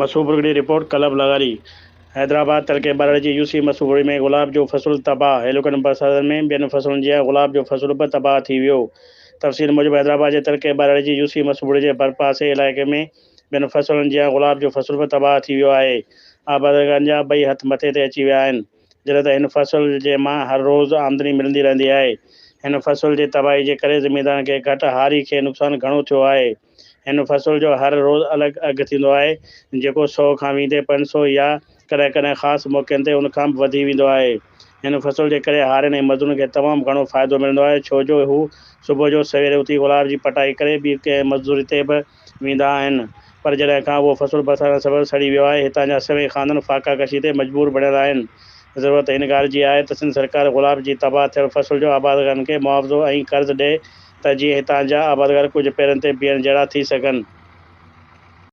Masood report, club لغاري، حيدرآباد تعلقي ٻرڙي جي يوسي مسعود ۾ گلاب جو فصل تباهه، هيلوڪن برساتن ۾ ٻين فصلن جيان گلاب جو فصل به تباهه ٿي ويو. تفصيل موجب حيدرآباد جي تعلقي ٻرڙي جي يوسي مسعود جي ڀرپاسي علائقي ۾ ٻين فصلن جيان گلاب جو فصل به تباهه ٿي ويو آهي. آبادگارن جا ٻئي هٿ مٿي تي اچي ويا آهن. جڏهن ته هن فصل جي مان هر روز آمدني ملندي رهندي آهي. هن فصل جي تباهي جي ڪري زميندارن کي گهٽ هاري کي نقصان گهڻو ٿيو آهي. هن فصل جو هر روز الڳ اگهه ٿيندو آهي، جيڪو سئو کان ويندي 500 يا ڪڏهن ڪڏهن خاص موقعن تي ان کان به وڌي ويندو آهي. هن فصل جي ڪري هارين ۽ مزدورن کي تمام گهڻو فائدو ملندو آهي، ڇو جو هو صبح جو سوير اٿي گلاب جي پٽائي ڪري ٻي ڪنهن مزدوري تي به ويندا آهن پر جڏهن کان اهو فصل برساتن سبب سڙي ويو آهي هتان جا سوين خاندان فاقا ڪشي تي مجبور بڻيل آهن. ضرورت هن ڳالهه جي آهي ته سنڌ سرڪار گلاب جي تباهه ٿيل فصل جو آبادگارن کي معاوضو ۽ قرض ڏئي ته جيئن هتان جا آبادگار ڪجهه پيرن تي بيهڻ جهڙا ٿي سگهن.